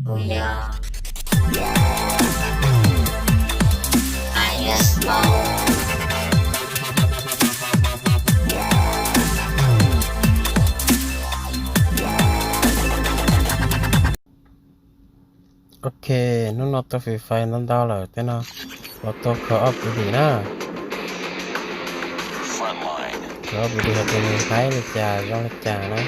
Kuv yog I just want Ok, hnub no tua Free Fire ntau ntau lawm, tej no los tua Call of Duty na. Call of Duty hais tias nws haib li cas zoo li cas na.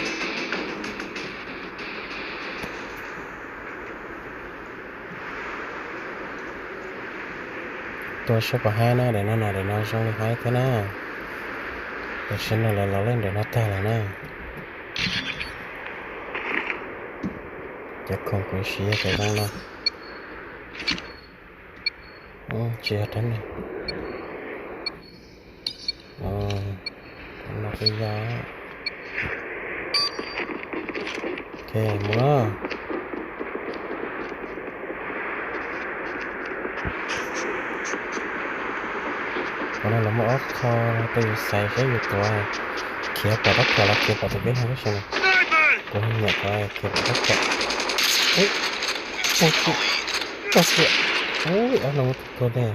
Tua saib puas haib na, daim no na, daim no zoo li haib thiab na. Tam sim no lawv los lawm, daim no tag lawm na. Cov khoom kuv siv yog cov zoo no. Tsis yog rab no. No twb yog. Ok, mus na. Qhov no lawv muaj ob qho rau yus xaiv saib yus tuav, khiav pom rab phom los khiav pom tus peb no tab sis mas kuv nyiam qhov khiav pom rab phom. Ua kiag, ua kiag. Ui, ob no muab tua tuag ntag.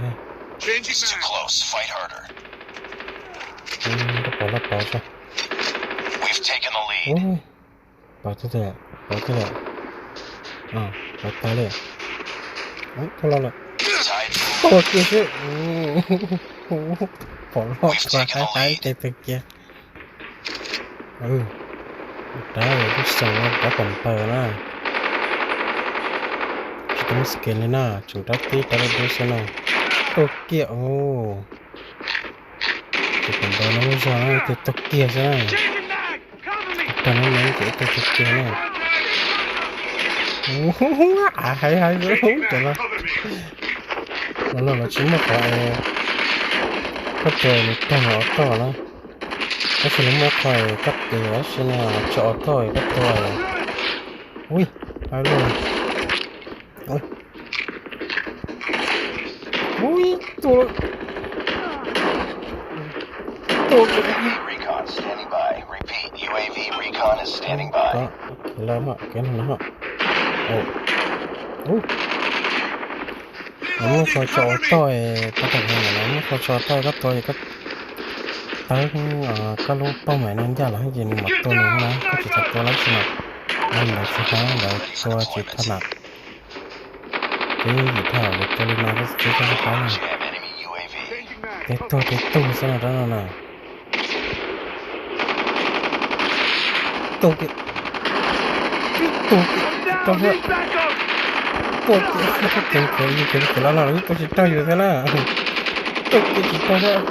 Rab phom loj pov tso. Ui, pov tag lawm, pov tag lawm. Pov tag li. Ua kiag seb. Pov loj haib haib ces tag kiag. Rab lub xoo rab pom npaws na. Tsis tau muaj skin li na, tseem rab tib rab dub dub xwb na. Tua kiag. Tus pom npaws no muaj zog na, ib tug tuag kiag xwb na. Tag no ces ib tug tuag kiag na. Av haib haib xwb cov no. Los no lawv tsis muaj qhov koj tua nws raug auto na. Tab sis lawv muaj qhov koj tes tab sis ne tsis auto koj tua. Ui, haib loj. Ui, tua, tua. Recon standing by. Repeat, U A V recon is standing by. Kev lawm, kev no na. Lawv muaj qhov tso auto, koj tau, lawv muaj qhov tso auto koj tua ces koj tawb koj lub poj mam no ncaj los ces nws mam tua nws na, koj tsis tau tua lawm tsis mam. Lawv tsis haib, lawv tua tsis tau na. Ces yim dhau lawv tua li no twb tsis haib na. Tes tuag tes tuag xwb no rab no na. Tua kiag, tua kiag, tsis tau thiab. Tua kiag, khiav khiav khiav khiav los no los yeej tua tsis raug yus thiab na. Tua kiag tsis tau thiab.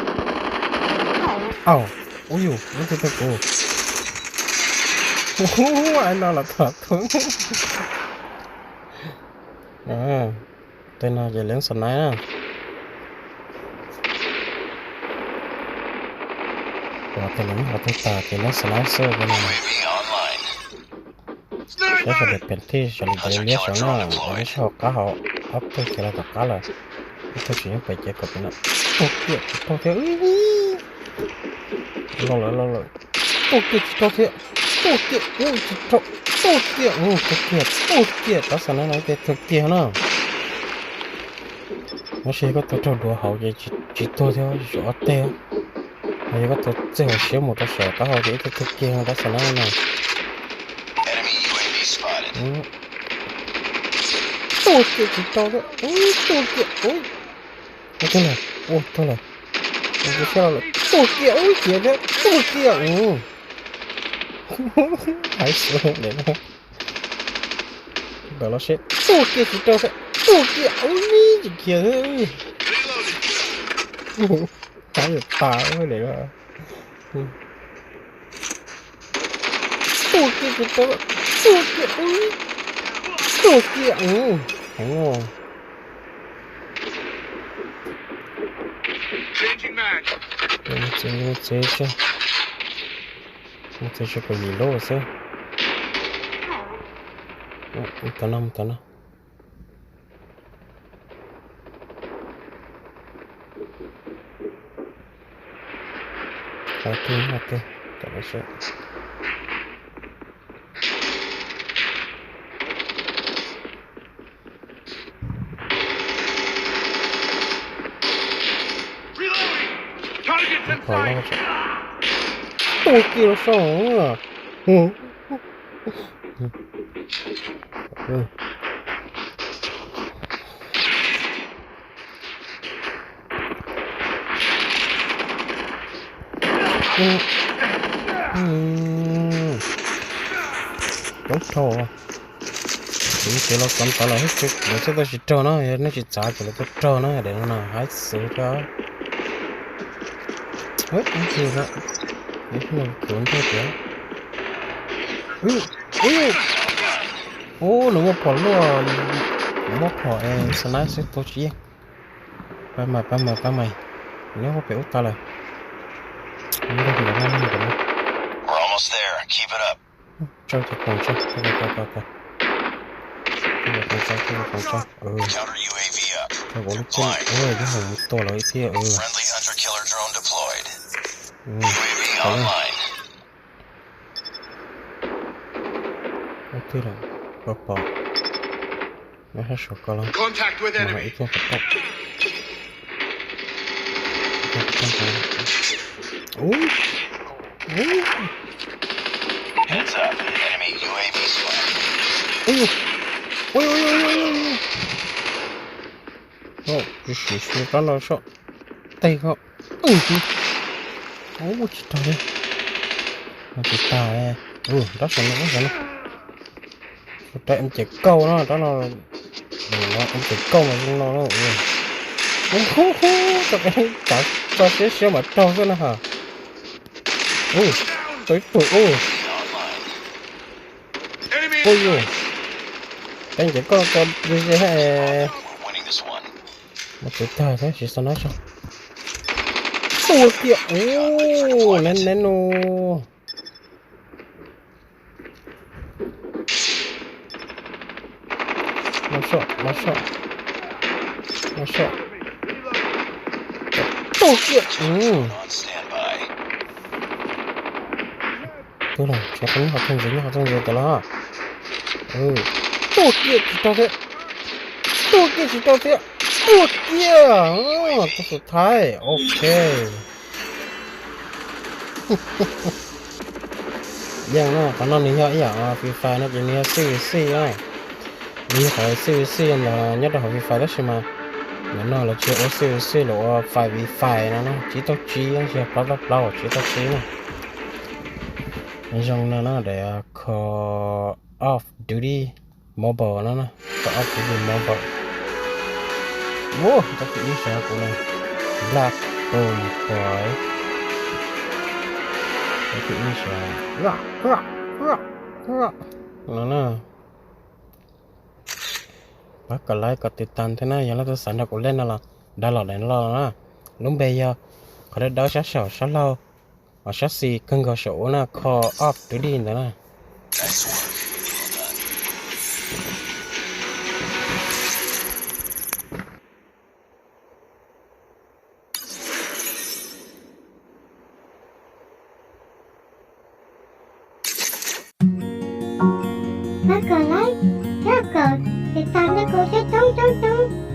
Au, ub yus, ub tsis tau kuv. Ub, ai no los tham tuag. Tej no ces leej xa nai na. Ua tej no qhov twg tag ces leej xa nai xwb no. Saib sawv daws pem thij sawv daws liab saum no, lawv sib haum qab hauv, ob tug khiav los tom qab lawm, ib tug tseem nyob pem ces kom pem no. Tua kiag tsis raug thiab. Los lawm los lawm. Tua kiag tsis raug thiab. Tua kiag, ub tsis raug. Tua kiag, tua kiag, tua kiag, rab xa nai no ces tuag kiag na. Tab sis koj tua raug duav hauv ces tsis tuag thiab, tshuav ob teg. Yog koj tua txij hauv siab mus rau saum qab hau ces ib tug tuag kiag rab xa nai no. Tua kiag tsis raug thiab, ub tua kiag, ub. Ua tuag lawm, ua tuag lawm. Ua kiag siab los lawm, tua kiag, ub ciav thiab, tua kiag, ub. Hais xwb li na. Ntawm los seb, tua kiag tsis raug thiab, tua kiag, ub, tsis khiav thiab. Tab yam tas li. Tua kiag tsis raug, tua kiag, ub, tua kiag, ub. Heev os. Mus txiav, mus txiav, mus txiav tsis pom yim lub xwb. Mus tom no, mus tom no. Qhov twg no tiag, tom no seb. Phom loj, tua kiag rau sab. Coob dhau. Ces los txav txav lawm, lawv thiaj tau tsis raug na, yog nej tsis txav ces lawv tuaj raug na, daim no na haib xwb rau. Ub, ntag, ntag tias. Ub, nws muaj phom luaj, kuv muaj phom es xav nab xwb tua tsis yeej. Pab mas, pab mas, pab mas. Neb ua pem ub tas lawm. Neb ua pem ub tas lawm. Tso cov khoom tso, tso cov khoom tso, tso cov khoom tso, tso cov khoom tso. Tso kuv lub txim, ua yog mus tua lawv thiab. Ua twg lawm, pom pom. Nyob sab saum ko los. Ib tug qhov toj. Ub, ub. Ub, ub, ub, ub, ub. Tsis siv siv rab no soj teg koj. Ub, tsis raug li. Tsis tag. Rab saum no, rab saum no. Rab em ces kauj no, rab no, em ces kauj mas zoo no. Ub, hu hu, tso siab siab mam raug xwb na ha. Ub, tau ib tug ub. Ub, yus, rab em ces kauj tso ze ze ha. Mas tsis tag thiab, tsis xav nab tso. Tua kiag, ub, neb neb nu. Los soj, los soj. Los soj. Tua kiag. Twb los, tshuav qhov nyob qhov txog ntxiv, nyob qhov txog ntxiv tas los. Tua kiag tsis raug thiab. Tua kiag tsis raug thiab. Tua kiag. Tus xub thawj, ok. Yeej na, qhov no nws yog ib yam Free Fire no ces nws yog six v six na. Nws yog qhov six v six ntawd nyob rau hauv Free Fire tab sis mas nim no lawv tsis ua six v six, lawv ua five v five no na, tsib tauj tsib, yog plaub tauj plaub, tsib tauj tsib na. Zoo no na, daim Call of Duty Mobile no na, Call of Duty Mobile. Ua, tab sis ib sab kuv na, Black Boom Boy. Tab sis ib sab no na. Pab kom like kom tiv tas thiab na, yog leej twg xav nrog kuv lej no los download daim no los na. Lub npe yog qhov dawb dawb sab saum sab laug, sab xis kawg nkaus saum ub na, Call of Duty ntawd na. Pab kom like, thiab kom tiv tas nrog kuv thiab coob coob coob.